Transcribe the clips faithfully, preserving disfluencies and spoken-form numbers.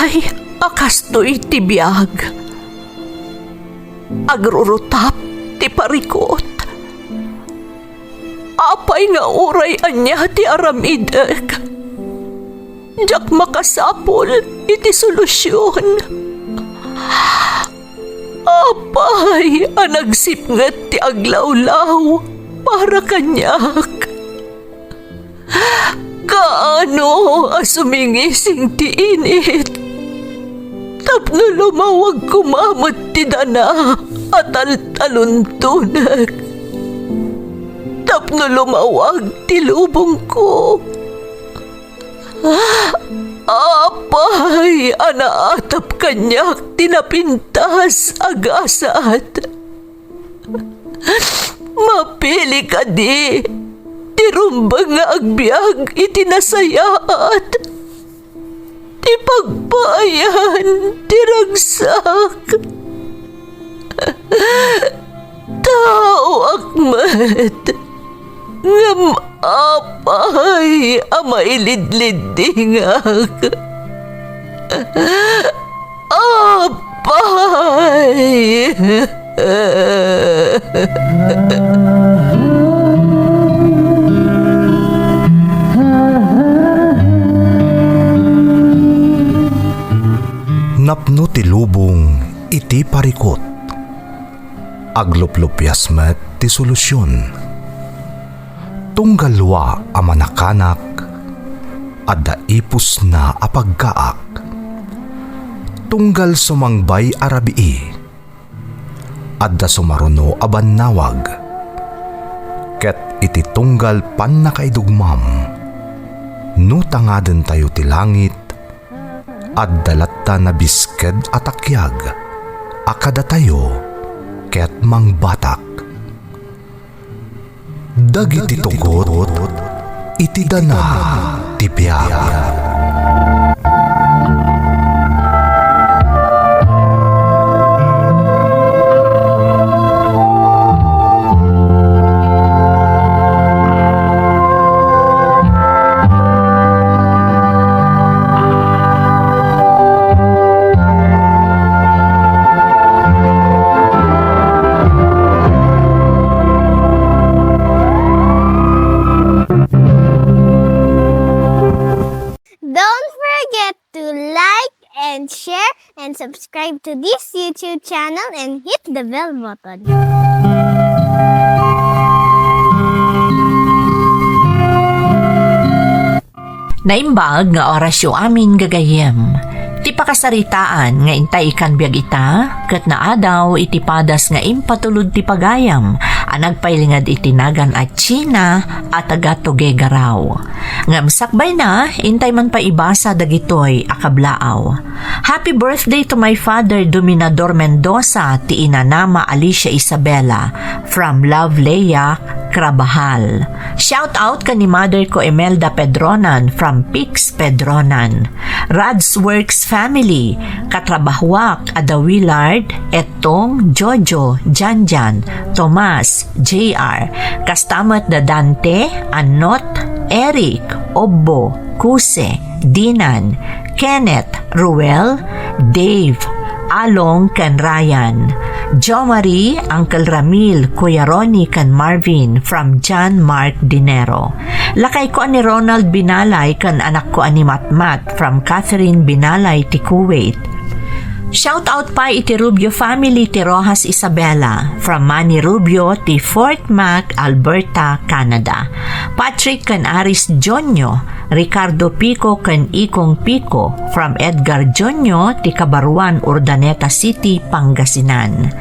Ay, a kastoy ti biag. Agrurutap ti parikut. Apay nga uray ania ti aramidek, diak makasapul iti solusion. Apay a nagsipnget ti aglawlaw para kaniak? Kaano a sumingising ti init tapno lumawag koma met ti dana a taltaluntonek, tapno lumawag ti lubongko? Apay a naatap kaniak ti napintas a gasat? Mapili kadi ti rumbeng nga agbiag iti nasayaat, ti pagpaayan ti ragsak? Taoak met, ngem apay a mailidliddingak? Apay! Napno ti lubong iti parikut. Agluplupias met ti solusion. Tunggal lua a manakanak, adda ipusna a pagkaak. Tunggal sumangbay a rabii, adda sumaruno a bannawag. Ket iti tunggal pannakaidugmam, no tangadentayo ti langit, adda latta nabisked a takiag a kadatayo ket mangbatak. Dagiti tugot iti dana ti biag. Don't forget to like and share and subscribe to this YouTube channel and hit the bell button. Naimbag nga orasyo amin, gagayyem. Ti pakasaritaan nga intay ikan biag ita, ket naadaw iti padas nga impatulod ti pagayam a nagpailinged iti nagan a China a taga Tuguegarao. Ngem sakbayna, intay man pay ibasa dagitoy a kablaaw. Happy birthday to my father, Dominador Mendoza, ti inanama Alicia Isabela, from Love Leia, Crabajal. Shout out ken ni mother ko, Imelda Pedronan, from Pix Pedronan. Rad's Works family, katrabahuak a da Willard, Ettong, Jojo, Janjan, Tomas, J R, kasta met da Dante, Annot, Eric, Obbo, Kuse, Dinan, Kenneth, Ruel, Dave, Along, ken Ryan. Jo Marie, Uncle Ramil, Kuya Ronnie, ken Marvin, from John Mark Dinero. Lakayko a ni Ronald Binalay ken anakko a ni Matmat, from Catherine Binalay ti Kuwait. Shout out pay iti Rubio family ti Rojas Isabela, from Manny Rubio ti Fort Mac, Alberta, Canada. Patrick ken Aris Jonio, Ricardo Pico ken Ikong Pico, from Edgar Jonio ti Kabaruan, Urdaneta City, Pangasinan.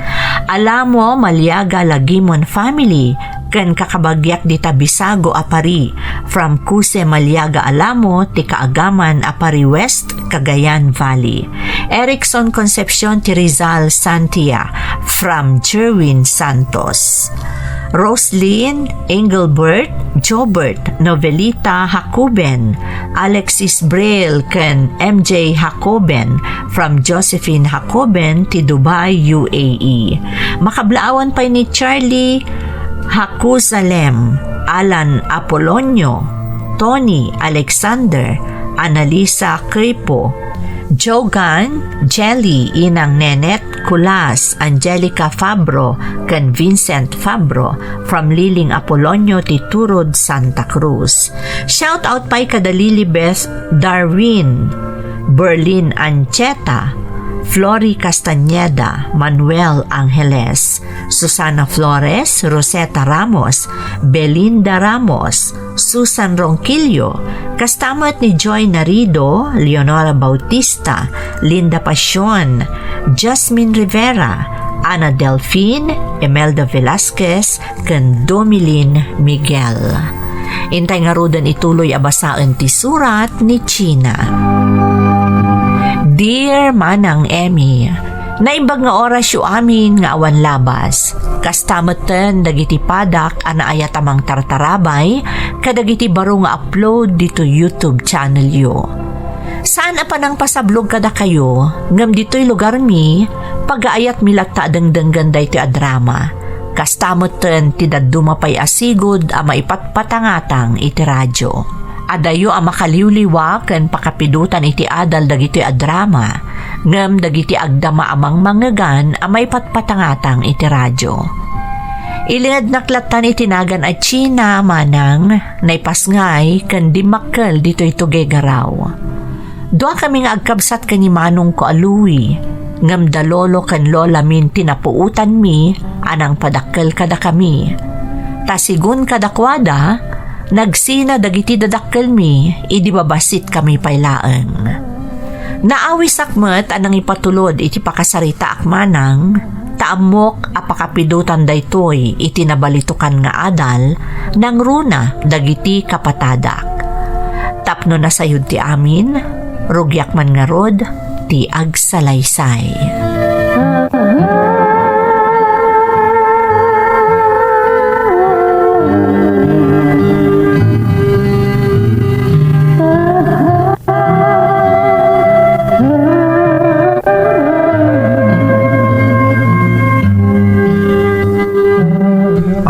Alamo Maliaga Lagimon family, ken kakabagiak dita Bisago a Pari, from Kuse Maliaga Alamo ti Kaagaman a Pari West, Cagayan Valley. Erickson Concepcion ti Rizal Santia, from Jerwin Santos. Roslyn, Engelbert, Jobert, Novelita Jacoben, Alexis Braille, ken M J Jacoben, from Josephine Jacoben ti Dubai, U A E. Makablaawan pay ni Charlie Jacuzalem, Alan Apolonio, Tony Alexander, Annalisa Cripo, Jogan, Jelly, Inang Nenet, Kulas, Angelica Fabro, ken Vincent Fabro, from Liling Apolonio ti Turod, Santa Cruz. Shout out pay kada Lilibeth Darwin, Berlin Ancheta, Flori Castañeda, Manuel Angeles, Susana Flores, Rosetta Ramos, Belinda Ramos, Susan Ronquillo, kasta met ni Joy Narido, Leonora Bautista, Linda Pasion, Jasmine Rivera, Ana Delfin, Imelda Velasquez, ken Domilin Miguel. Intay ngaruden ituloy a basaen ti surat ni China. Dear Manang Emmy, naimbag nga orasyo amin nga awan labas. Kasta metten dagiti padak a naayat a mangtartarabay kadagiti baro nga upload ditoy YouTube channelyo. Saan a panangpasablog kadakayo, ngem ditoy lugarmi, pagaayatmi latta a dengdenggen daytoy a drama. Kasta metten ti dadduma pay a sigud a maipatpatangatang iti radio. Adayo a makaliwliwa ken pakapidotan iti adal dagitoy a drama, ngem dagiti agdama a mangmangegan a maipatpatangatang iti radio. Ilingednak lattan iti nagan a China, manang, naipasngay ken dimmakkel ditoy tugegaraw. Duakami nga agkabsat ken ni manongko a Louie, ngem da lolo ken lolamin ti napuotanmi a nangpadakkel kadakami. Ta sigun kadakuada, nagsina dagiti dadakkelmi idi babasitkami pay laeng. Naawisak met a nangipatulod iti pakasaritaak manang, ta ammok a pakapidotan daytoy iti nabalitokan nga adal nangruna dagiti kapatadak. Tapno nasayod ti amin, rugiak man ngarud ti agsalaysay.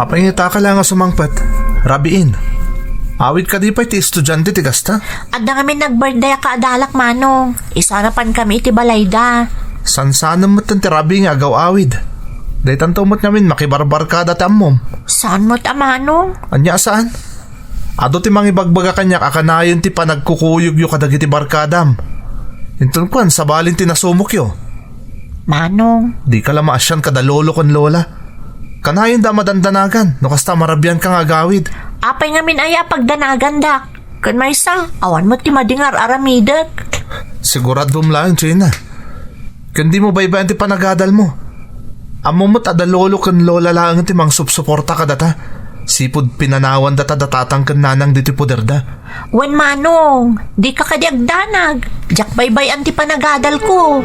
Apay nga itaka la nga sumangpet? Rabiin. Awit kadi pay ti estudiante ti kasta? Adda ngamin nag-birthday a kaadalak, manong. Isarapan kami iti balayda. Sansanem metten ti rabii nga agaw-awid. Daytanto met ngamin makibarbarkada ti ammom. Saan met a manong? Ania a saan? Adu ti mangibagbaga kaniak a kanayon ti panagkukuyogyo kadagiti barkadam. Inton kuan, sabalin ti nasumokyo. Manong. Dika la maasian kada lolo ken lola. Kanayon da madandanagan, no kasta marabianka nga agawid. Apay ngamin aya a pagdanagandak? Ken maysa, awan met ti madi nga ar-aramidek. Siguradom laeng, China. Ken dimo baybay-an ti panagadalmo. Ammom met a da lolo ken lola laeng ti mangsupsuporta kadata. Sipud pinanawandata da tatang ken nanang ditoy poderda. Wen manong, dika kadi agdanag. Diak baybay-an ti panagadalko.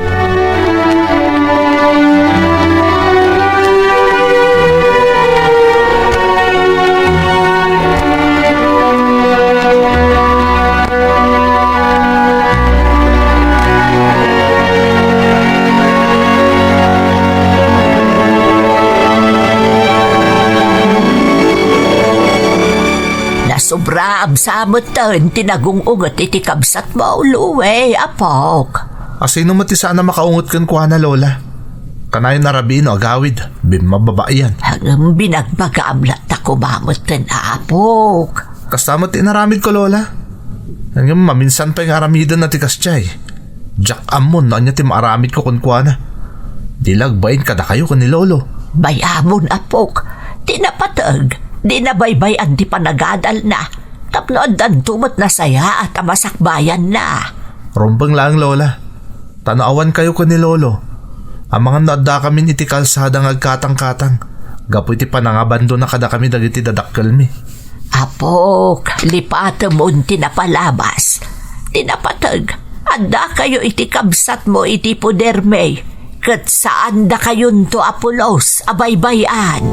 Nasobraam sa metten ti nagung-unget iti kabsatmo, Louie, apok. Asino met ti saan a makaunget kenkuana, Lola? Kanayon a rabii no agawid, bimmababaian. Ngem binagbagaam latta koma metten, apok. Kasta met ti inaramidko, Lola. Ngem maminsan pay nga aramidenna ti kasdiay. Diak ammon no ania ti maaramidko kenkuana. Di la agbain kadakayo ken ni Lolo. Bay-amon, apok, ti napateg, di nabaybay-an ti panagadalna, tapno addanto met nasayaat a masakbayanna. Rumbeng laeng, Lola. Ta no awankayo ken ni Lolo, amangan no addakamin iti kalsada nga agkatangkatang gapu iti panangabandona kadakami dagiti dadakkelmi. Apok, lipatemon ti napalabas. Ti napateg, addakayo iti kabsatmo iti podermi, ket saandakayonto a pulos a baybay-an.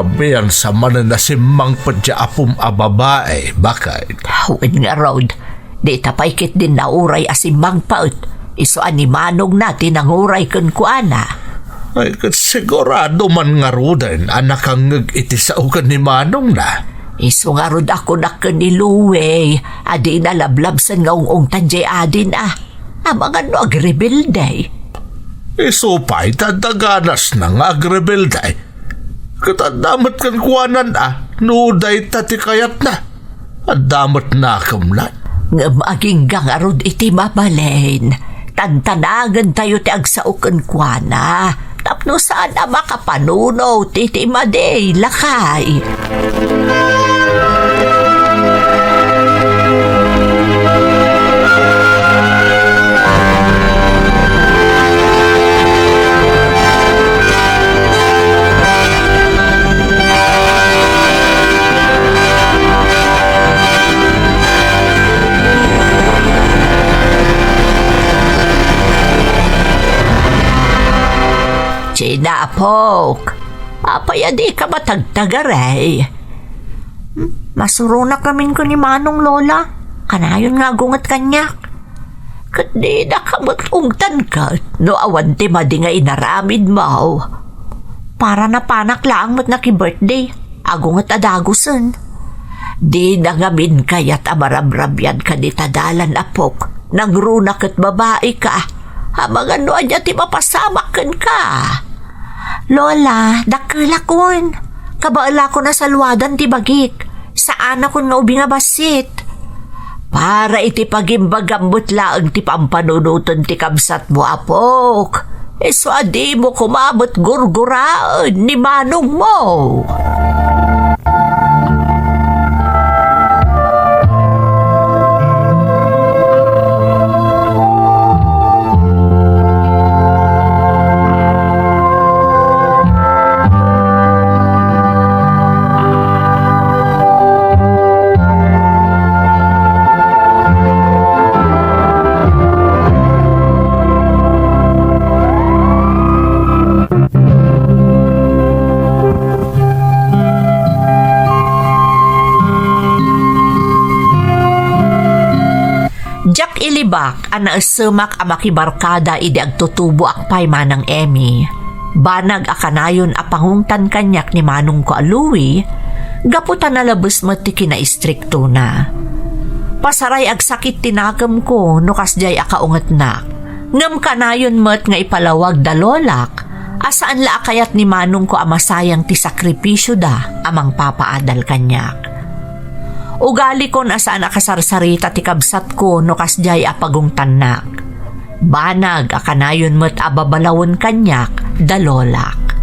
Abian sa manen a simmangpet ti apom a babai, baket. Wen ngarud, dita pay ketdin nauray a simmangpet. Isu a ni manongna ti nanguray kenkuana. Ay, ket sigurado man ngaruden a nakangngeg iti sao ken ni manongna. Isu ngarud a kunak ken ni Louie a dina lablabsen nga ung-ungtan diay adina. Amangan no agrebelde. Isu pay ta adda ganasna nga agrebelde. Ket adda met kenkuanan a no dayta ti kayatna. Adda met nakemlan. Ngem agingga ngarud iti mabalin. Tantanagentayo ti agsao kenkuana. Tapno saan a makapanuno ti, ti madi, lakay. Gina, apok. Apay a dika matagtagaray? Hmm, masuronak ngamin ken ni Manong, Lola. Kanayon nga agunget kaniak. Ket dinaka met ungtan ket no awan ti madi nga inaramidmo. Para napanak laeng met nga ki-birthday. Agunget a dagusen. Dina ngamin kayat a marabrabian ka dita dalan, apok. Nangruna ket babaika. Amangan no ania ti mapasamak kenka. Lola, dakkelakon. Kabaelakon a salwadan ti bagik. Saanakon nga ubing a bassit. Para iti pagimbagam met laeng ti pampanunoten ti kabsatmo, apok. Isu a dimo koma met gurguraen ni manongmo. Diak ilibak a naessemak a makibarkada idi agtutuboak pay, Manang Emmy. Banag a kanayon a pangungtan kaniak ni manongko a Louie, gapu ta nalabes met ti kinaistriktona. Pasaray agsakit ti nakemko no kasdiay a kaungetnak. Ngem kanayon met nga ipalawag da lolak a saan la a kayat ni manongko a masayang ti sakripisioda a mangpapaadal kaniak. Ugalikon a saan a kasarsarita ti kabsatko no kasdiay a pagungtannak. Banag a kanayon met a babalawen kaniak da lolak.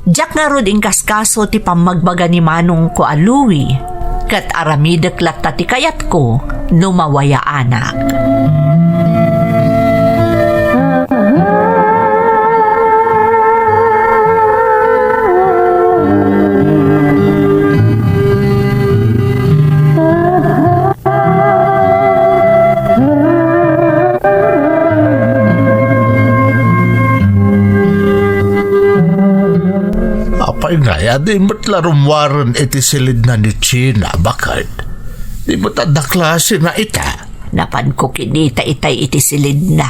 Diak ngarud inkaskaso ti pammagbaga ni manongko a Louie, ket aramidek latta ti kayatko no mawayaanak. Apay ngay a di met la rummuaren iti silidna ni Gina, baket? Di met adda klasena ita. Napanko kinita itay iti silidna.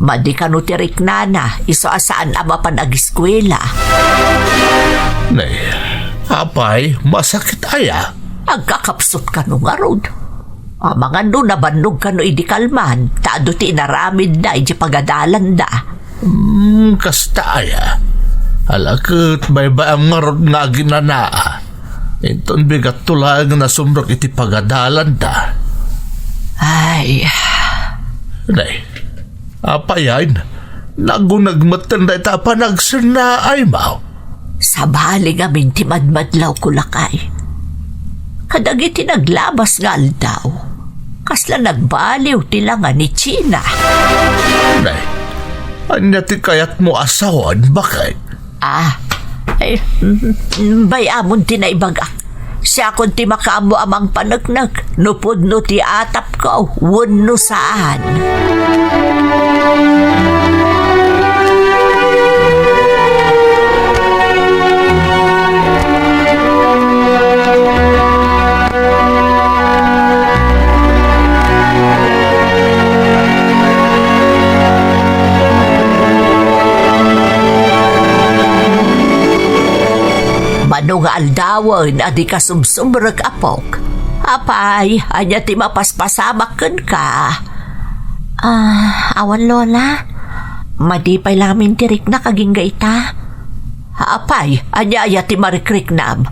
Madi kano ti riknana, isu a saan a mapan agiskuela. Nay, apay, masakit aya? Agkakapsut kano ngarud. Amangan no nabannog kano idi kalman, ta adu ti inaramidda iti pagadalanda. Hmm, kasta aya. Ala ket baybay-am ngarud nga aginanaa. Inton bigatto laeng nga nasumrek iti pagadalanda. Ay. Nay, apay aya, naguneg metten dayta a panagsennaaymo? Sabali ngamin ti madmadlawko, lakay. Kadagiti naglabas nga aldaw, kasla nagbaliw ti langa ni Gina. Nay, ania ti kayatmo a sawen, baket? Ah, ay, mm, mm, bay-amon ti naibagak. Siakon ti makaammo a mangpaneknek no pudno ti atapko wenno saan. nga aldawen a di ka sumsumrek, apok. Apay, ania ti mapaspasamak kenka? Ah, awan, Lola. Madi pay lamin ti riknak agingga ita. Apay, ania aya ti marikriknam?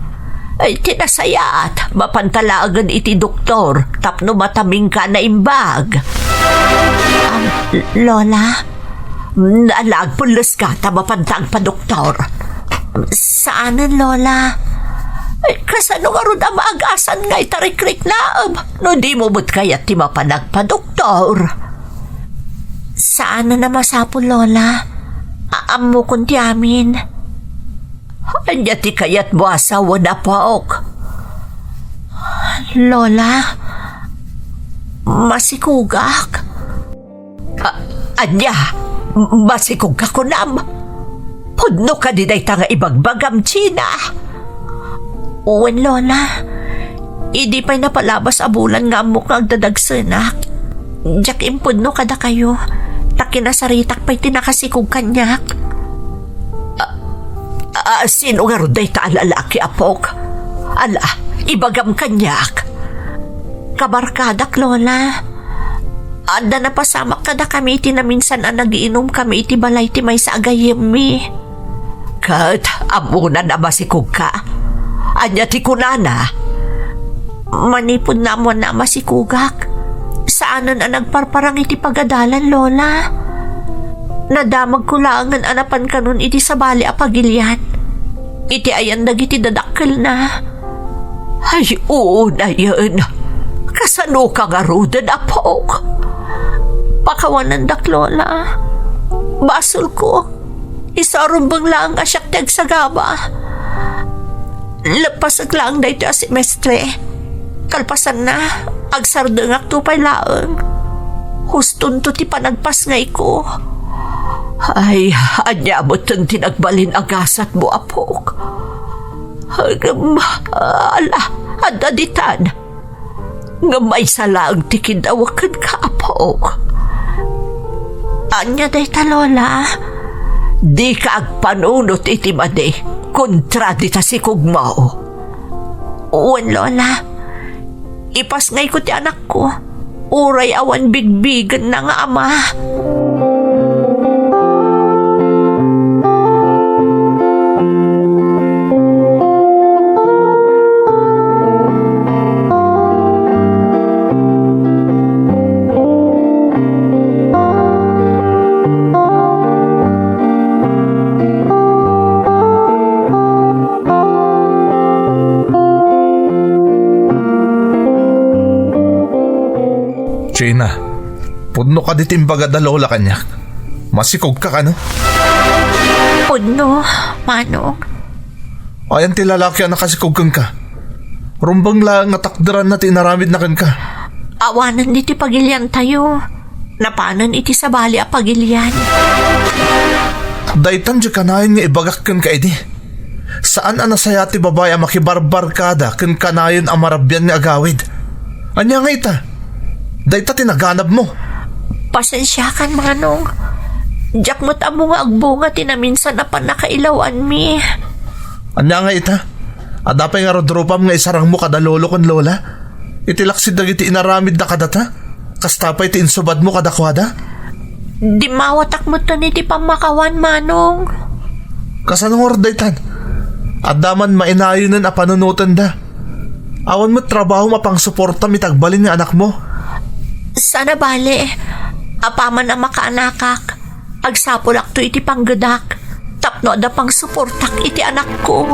Ay, ti nasayaat, mapanta laengen iti doktor tapno matamingka a naimbag. Am, Lola? Nalagpulleska ta mapanta agpadoktor. Saanen, Lola. Ay, kasano ngarud a maagasat nga ita rikriknam? No dimo met kayat ti mapan agpadoktor. Saanen a masapul, Lola. A-, ammokon ti amin. Ania ti kayatmo a sawen, apok? Lola, masikogak. A-, ania? Masikogka kunam? Pudno kadi dayta nga ibagbagam, Gina? Wen, Lola. Idi pay napalabas a bulan nga ammok nga agdadagsenak, diak impudno kadakayo, ta kinasaritak pay ti nakasikog kaniak. A-, a-, sino ngarud dayta a lalaki, apok? Ala, ibagam kaniak. Kabarkadak, Lola. Adda napasamak kadakami iti naminsan a nagiinumkami iti balay ti maysa a gayyemmi. Ket ammona a masikogka? Ania ti kunana? Manipud naammoanna a masikogak, saanen a nagparparang iti pagadalan, Lola. Nadamagko laengen a napan kanon iti sabali a pagilian iti ayan dagiti dadakkelna. Ay, unayen. Kasanoka ngaruden, apok? Pakawanendak, Lola. Basolko. Isu a rumbeng laeng a siak ti agsagaba. Leppasek laeng daytoy a semestre. Kalpasanna, agsardengakto pay laeng. Hustonto ti panagpasngayko. Ay, ania metten ti nagbalin a gasatmo, apok? Ngem, ala, adda ditan. Ngem maysa laeng ti kiddawek kenka, apok. Ania dayta, Lola? Dika agpanunot iti madi kontra dita sikogmo. Wen, Lola. Ipasngayko ti anakko, uray awan bigbigenna nga ama. Gina, pudno kadi ti imbagada Lola kaniak? Masikogka kano? Pudno, Manong. Ayan ti lalaki a nakasikog kenka? Rumbeng laeng nga takderanna ti inaramidna kenka. Awanen diti pagiliantayo. Napanen iti sabali a pagilian. Daytan diay kanayon nga ibagak kenka idi. Saan a nasayaat ti babai a makibarbarkada ken kanayon a marabian nga agawid. Ania nga ita? Dayta ti naganabmo. Pasensiakan, Manong. Diak met ammo nga agbunga ti naminsan a pannakailawanmi. Ania nga ita? Adda pay ngarud rupam nga isarangmo kada lolo ken lola? Iti laksid dagiti inaramidda kadata, kasta pay ti insubadmo kadakuada? Dimmawatak metten iti pammakawan, Manong. Kasano ngarud daytan? Adda man mainayonen a panunotenda. Awan met trabahom a pangsuportam iti agbalin nga anakmo. Saan a bale, apaman a makaanakak, agsapulakto iti panggedak tapno adda pangsuportak iti anakko.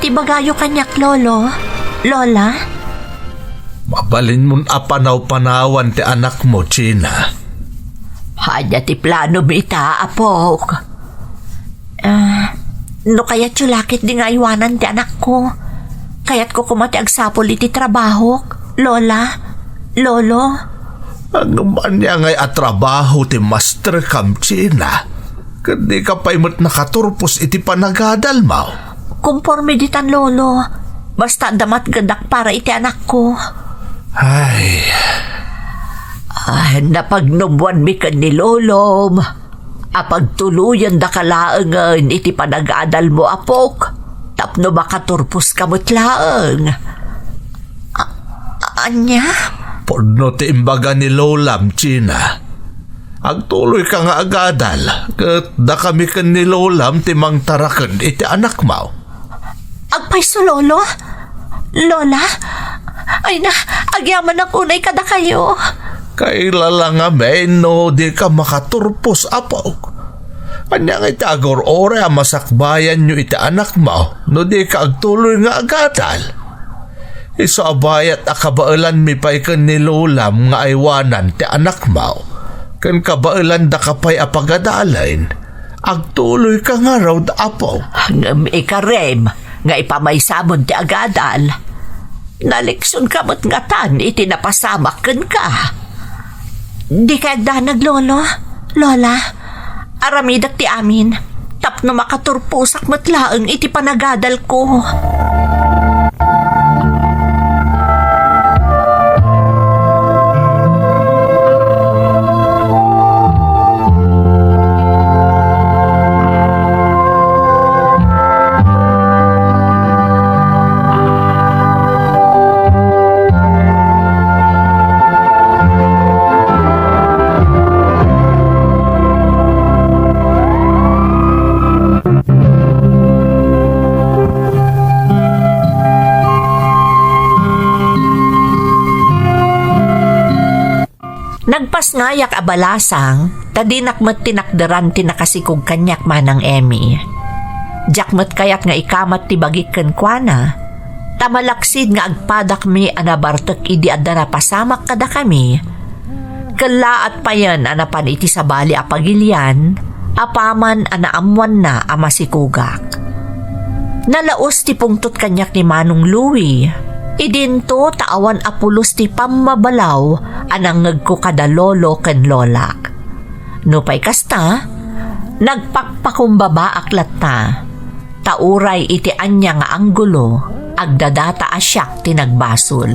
ti bagayo kaniak, Lolo, Lola? Mabalinmon a panaw-panawan ti anakmo, Gina. Ania ti planomi ita, apok? Ah, no kayatyo la ketdi nga aywanan ti anakko, kayatko koma ti agsapul iti trabahok, Lola, Lolo. Ngem ania ngay a trabaho ti masterkam, Gina? Ket dika pay met nakaturpos iti panagadalmo. Konporme ditan, Lolo. Basta adda matgedak para iti anakko. Ay. Ah, napagnuboanmi ken ni Lolom a pagtuloyendaka laengen iti panagadalmo, apok, tapno makaturposka met laeng. A-, ania? Pudno ti imbaga ni Lolam, Gina. Agtuloyka nga agadal, ket dakami ken ni Lolam ti mangtaraken iti anakmo. Agpayso, Lolo? Lola? Ay na, agyamanak unay kadakayo. Kaila la ngamin no dika makaturpos, apok. Ania ngay ti agur-uray a masakbayanyo iti anakmo no dika agtuloy nga agadal? Isu a bayat a kabaelanmi pay ken ni Lolam nga aywanan ti anakmo, ken kabaelandaka pay a pagadalen, agtuloyka ngarud, apok. Ngem ikarem nga ipamaysamon ti agadal. Naleksionka met ngatan iti napasamak kenka. Dikay agdanag, Lolo, Lola. Aramidek ti amin tapno makaturposak met laeng iti panagadalko. Nagpasngayak a balasang, ta dinak met tinakderan ti nakasikog kaniak, Manang Emmy. Diak met kayat nga ikamat ti bagik kenkuana, ta malaksid nga agpadakmi a nabartek idi adda napasamak kadakami, kellaat payen a napan iti sabali a pagilian, apaman a naammoanna a masikogak. Nalaus ti pungtot kaniak ni Manong Louie, idinto ta awan a pulos ti pammabalaw a nangngegko kada lolo ken lolak. Nupay kasta, nagpakpakumbabaak latta, ta uray iti ania nga anggulo, agdadata a siak ti nagbasol.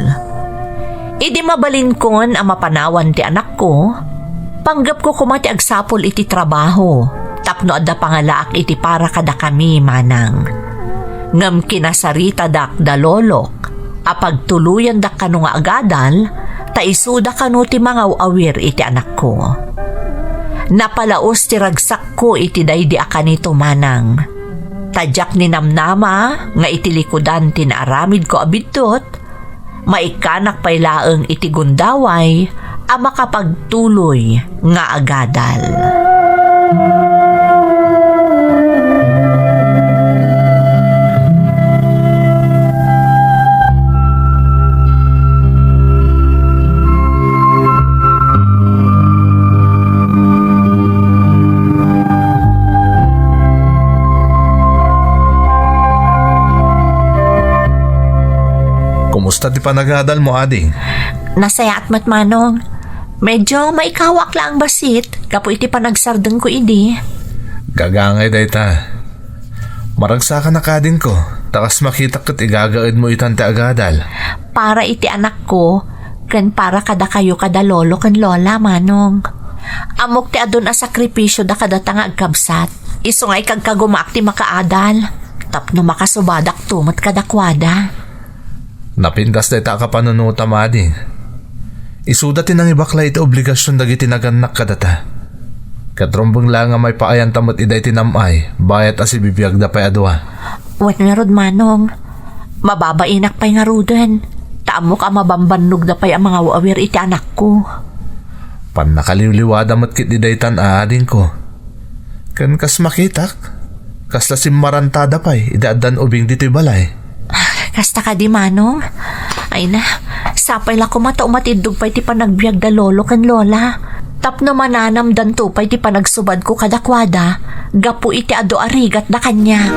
Idi mabalinkon a mapanawan ti anakko, panggepko koma ti agsapul iti trabaho tapno adda pangalaak iti para kadakami, Manang. Ngem kinasaritadak da lolok a pagtuloyandak kano nga agadal, ta isuda kano ti mangaw-awir iti anakko. Napalaus ti ragsakko iti daydi a kanito, Manang. Ta diak ninamnama nga iti likudan ti naaramidko a biddut, maikkanak pay laeng iti gundaway a makapagtuloy nga agadal. Kumusta ti panagadalmo, ading? Nasayaat met, Manong. Medyo maikawak laeng bassit gapu iti panagsardengko idi. Gagangay dayta. Maragsakanak, adingko, ta kas makitak ket igagaedmo itan ti agadal. Para iti anakko, ken para kadakayo kada lolo ken lola, Manong. Ammok ti adun a sakripisioda kadata nga agkabsat. Isu nga ikagkagumaak ti makaadal, tapno makasubadakto met kadakuada. Napintas dayta a kapanunotam, ading. Isuda ti nangibaklay iti obligasion dagiti nagannak kadata. Ket rumbeng la nga maipaayanta met idiay tinam-ay, bayat a sibibiagda pay a dua. Wen ngarud, Manong, mababainak pay ngaruden, ta ammok a mabambannogda pay a mangaw-awir iti anakko. Pannakaliwliwada met ketdi daytan, adingko. Ken kas makitak, kasla simmarantada pay idi addan ubing ditoy balay. Kasta kadi, Manong? Ay na, sapay la koma ta umatiddog pay ti panagbiag da Lolo ken Lola. Tapno mananamdanto pay ti panagsubadko kadakuada gapu iti adu a rigatda kaniak.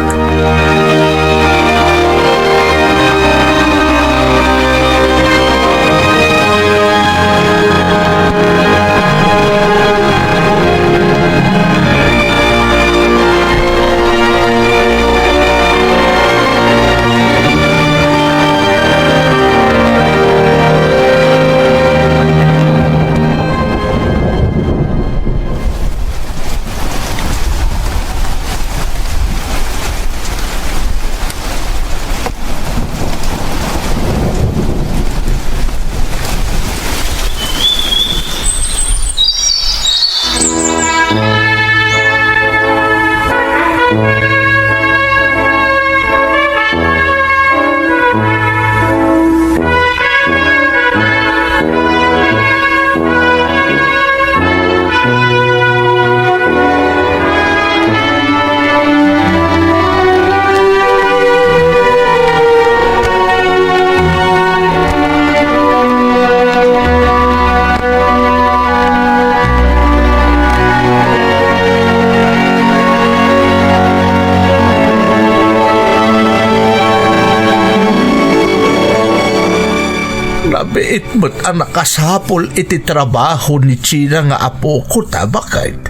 Nabiit met a nakasapul iti trabaho ni China nga apoko ta, baket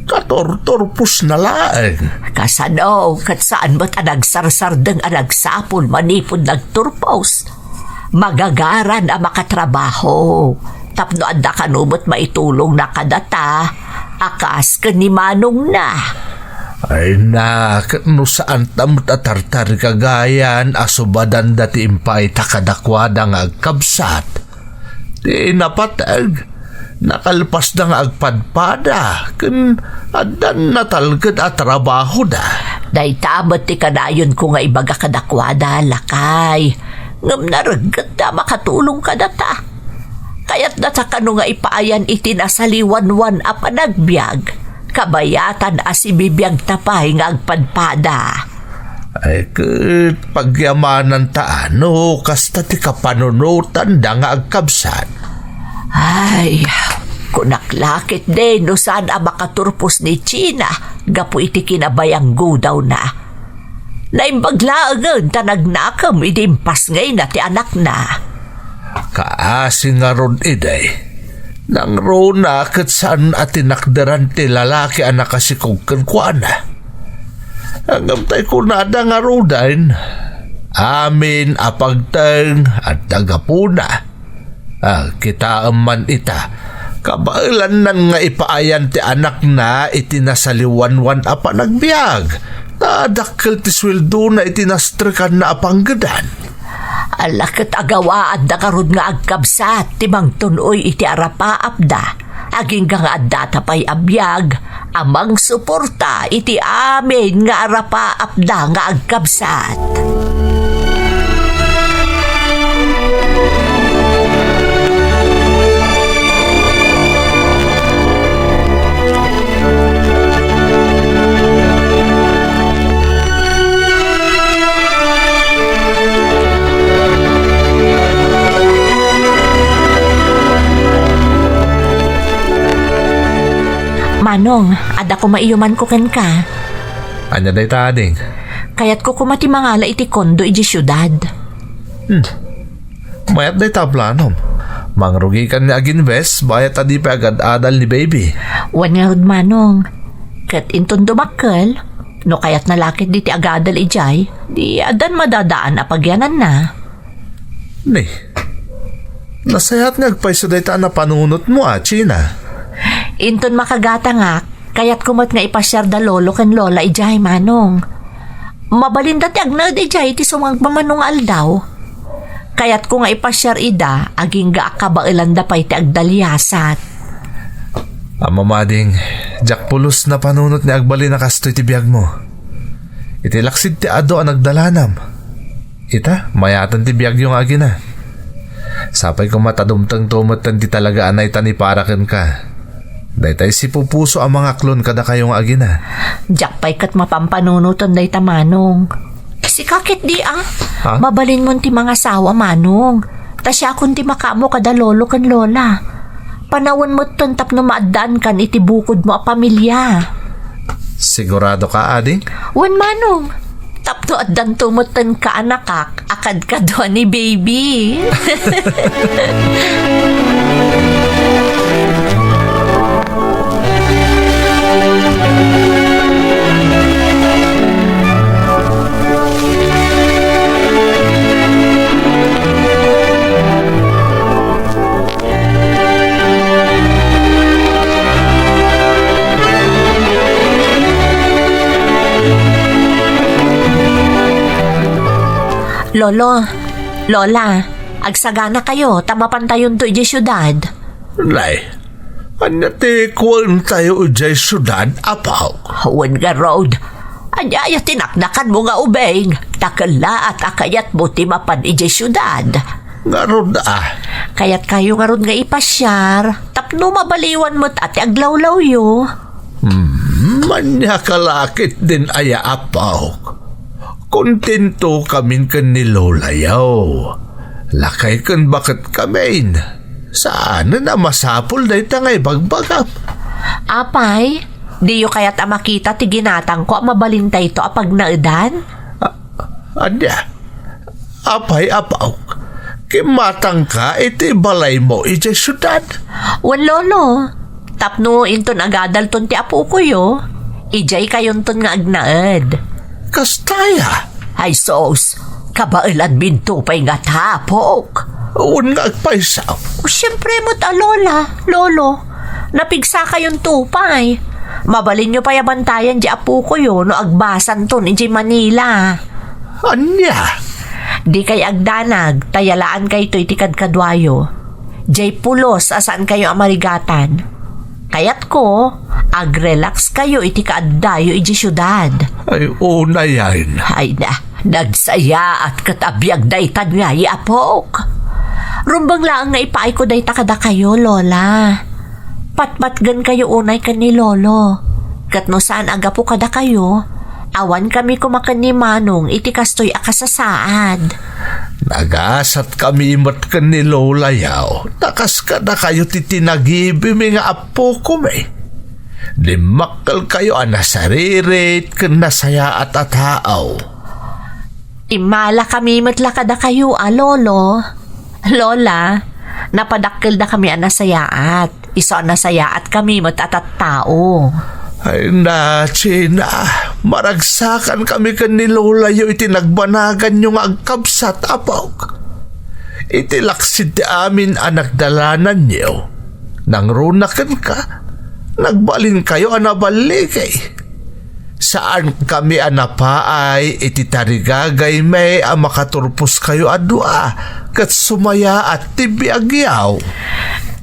katurturposna laeng. Kasano ket saan met a nagsarsardeng a nagsapul manipud nagturpos? Magagaran a makatrabaho tapno adda kano met maitulongna kadata a kas ken ni manongna. Ay na, ket no saanta met a tartarigagayan a subadanda ti impayta kadakuada nga agkabsat, ti napateg, nakalpasda nga agpadpada, ken addan natalged a trabahoda. Dayta met ti kanayonko nga ibaga kadakuada, lakay. Ngem nareggetda a makatulong kadata. Kayatda ta kano nga ipaayan iti nasaliwanwan a panagbiag, kabayatan a sibibiagta pay nga agpadpada. Ay, ket pagyamanan ta no kasta ti kapanunotanda nga agkabsat. Ay, kunak la ketdi no saan a makaturpos ni China gapu iti kinabayanggodawna. Naimbag laengen ta nagnakem idi impasngayna ti anakna. Kaasi ngarud idi, nangruna ket saan a tinakderan ti lalaki a nakasikog kenkuana. Ngem tay kunada ngaruden, amin a pagteng adda gapuna. Ah, kitaem man ita, kabaelannan nga ipaayan ti anakna iti nasaliwanwan a panagbiag, ta dakkel ti sueldona iti nastrekanna a panggedan. Ala ket agawaanda ngarud nga agkabsat ti mangtun-oy iti arapaapda, agingga nga addata pay a biag a mangsuporta iti amin nga arapaapda nga agkabsat. Manong, adda koma iyumanko kenka. Ania dayta, ading? Kayatko koma ti mangala iti kondo idiay siudad. Hmm. Mayat dayta a planom. Mangrugikan nga aginvest, bayat a di pay agad-adal ni baby. Wen ngarud, Manong. Ket inton dumakkel, no kayatna la ketdi ti agadal idiay, di addan madadaan a pagyananna. Ni, nasayaat nga agpayso dayta a napanunotmo a, China. Inton makagatangak, kayatko met nga ipasiar da lolo ken lola idiay, Manong. Mabalinda ti agnaed idiay iti sumagmamano nga aldaw. Kayatko nga ipasiar ida, agingga a kabaelanda pay ti agdaliasat. Ammom, ading, diak pulos napanunot nga agbalin a kastoy ti biagmo. Iti laksid ti adu a nagdalanam. Ita, mayatan ti biagyo nga agina. Sapay koma ta dumtengto metten ti talaga a naitan ipara kenka. Daytay sipupuso a mangaklon kadakayo nga agina. Diak pay ket mapampanunoten dayta, Manong. Sika ketdi, ah. Ha? Mabalinmon ti mangasawa, Manong. Ta siakon ti makaammo kada lolo ken lola. Panawen metten tapno maaddaankan iti bukodmo a pamilia. Sigurado ka, Ading? Wen, Manong. Tapno addanto metten kaanakak a kadkadua ni baby. Lolo, Lola, agsagana kayo ta mapantayonto idiay siudad. Nay, ania ti kuentayo idiay siudad, Apo? Wen ngarud, ania aya ti naknakanmo nga ubing? Ta kellaat a kayatmo ti mapan idiay siudad. Ngarud, ah. Kayatkayo ngarud nga ipasiar, tapno mabaliwan met a ti aglawlawyo. Hmm, ania ka la ketdin aya, Apok? Kontento kamin ken ni Lolayo. Lakay ken baket kamin. Saanen a masapul dayta nga ibagbagam. Apay, diyo kayat a makita ti ginatangko a mabalintayto a pagnaedan? A-, ania? Apay, Apok, kimmatangka iti balaymo idiay siudad? Wen, Lolo, tapno inton agadalton ti apokoyo, idiay kayonton nga agnaed. Kastaya? Ay sus, kabaelanminto pay nga tapok. Wen nga agpayso. Siempre met a, Lola, Lolo, napigsakayonto pay. Mabalinyo pay a bantayan di apokoyo no agbasanton idiay Manila. Ania? Dikay agdanag, ta yalaankayto iti kadkaduayo. Diay pulos a saankayo a marigatan. Kayatko, agrelax kayo iti kaaddayo iti siudad. Ay, unayen. Ay na, nagsayaat ket a biag daytan nga, Apok. Rumbeng laeng nga ipaayko dayta kadakayo, Lola. Patpatgen kayo unay ken ni Lolo. Ket no saan a gapu kadakayo, awan kami koma ken ni Manong iti kastoy a kasasaad. Nagasat kami met ken ni Lola yaw, ta kas kadakayo ti tinagibimi nga apokomi. Dimmakkel kayo a nasaririt ken nasayaat a tao. Immala kami met la kadakayo a, Lolo. Lola, napadakkelda kami a nasayaat. Isu a nasayaat kami met a tattao. Ay na, China, maragsakan kami ken ni Lolayo iti nagbanaganyo nga agkabsat, Apok. Iti laksid ti amin a nagdalananyo, nangruna kenka, nagbalinkayo a naballigay. Saankami a napaay iti tarigagaymi a makaturposkayo a dua ket sumayaat ti biagyo.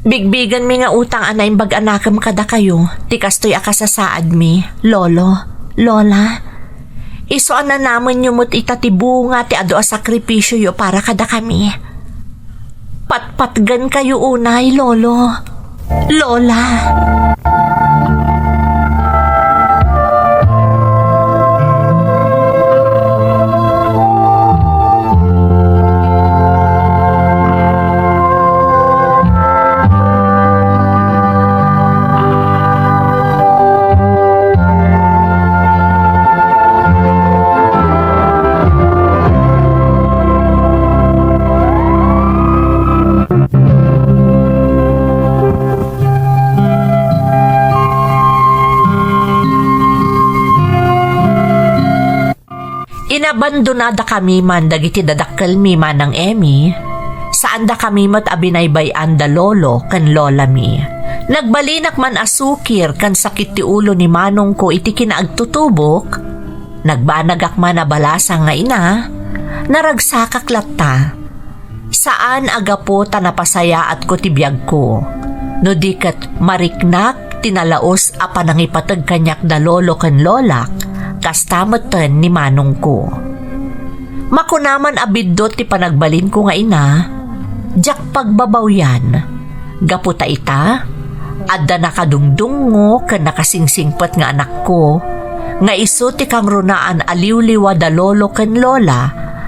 Bigbigenmi nga utang a naimbag a nakem kadakayo ti kastoy a kasasaadmi, Lolo, Lola. Isu a nanamenyo met ita ti bunga ti adu a sakripisioyo para kadakami. Patpatgen kayo unay, Lolo. Lola. Inabandonadakami man dagiti dadakkelmi, Manang Emmy. Saandakami met a binaybay-an da lolo ken lolami. Nagbalinak man a sukir ken sakit ti ulo ni manongko iti kinaagtutubok. Nagbanagak man a balasang nga ina. Naragsakak latta. Saan a gapu ta napasayaatko ti biagko, no di ket mariknak ti nalaus a panangipateg kaniak da lolo ken lolak, kasta metten ni manongko. Makuna man a biddut ti panagbalinko nga ina, diak pagbabawian. Gapu ta ita, adda nakadungdungngo ken nakasingsingpet nga anakko, nga isu ti kangrunaan a liwliwa da lolo ken lola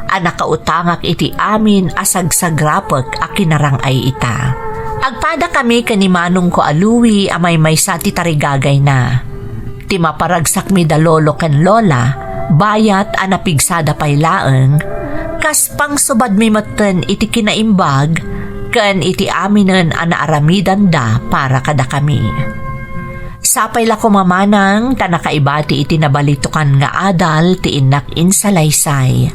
a nakautangak iti amin a sagsagrapek a kinarang-ay ita. Agpadakami ken ni manongko a Louie a maymaysa ti tarigagayna. Ti maparagsakmi da lolo ken lola, bayat a napigsada pay laeng, kas pangsubadmi metten iti kinaimbag ken iti aminen a naaramidanda para kadakami. Sapay la koma manang ta nakaibati iti nabalitokan nga adal ti innak insalaysay,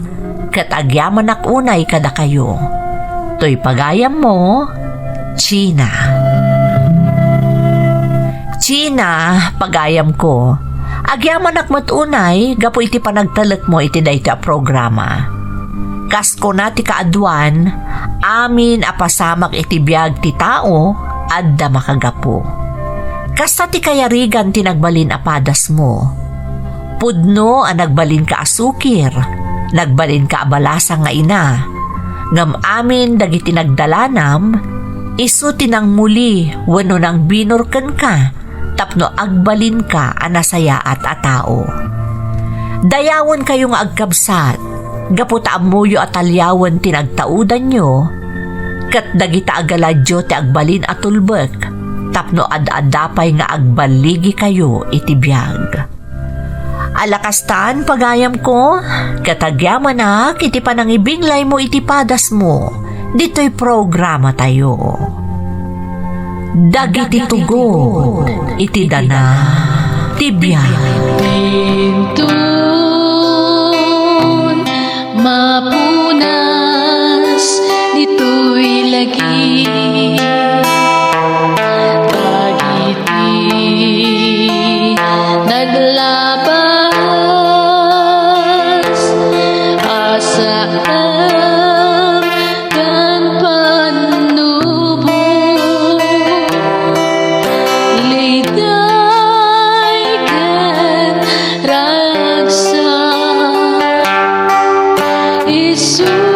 ket agyamanak unay kadakayo. Toy pagayammo, Gina. Gina, pagayamko, agyamanak met unay gapu iti panagtalekmo iti daytoy a programa. Kas kuna ti kaaduan, amin a pasamak iti biag ti tao, adda makagapu. Kasta ti kayarigan ti nagbalin a padasmo. Pudno a nagbalinka a sukir, nagbalinka a balasang nga ina, ngem amin dagiti nagdalanam, isu ti nangmuli wenno nangbinor kenka tapno agbalinka a nasayaat a tao. Dayawenkayo nga agkabsat, gapu ta ammoyo a taliawen ti nagtaudanyo, ket dagita a galadyo ti agbalin a tulbek tapno ad-adda pay nga agballigikayo iti biag. Ala kastan, pagayamko, ket agyamanak iti panangibinglaymo iti padasmo ditoy programatayo. Dagiti tugot iti dana ti biag. Inton mapunas ditoy lagi, dagiti naglabas a saan ken pannubo, liday ken ragsak, isu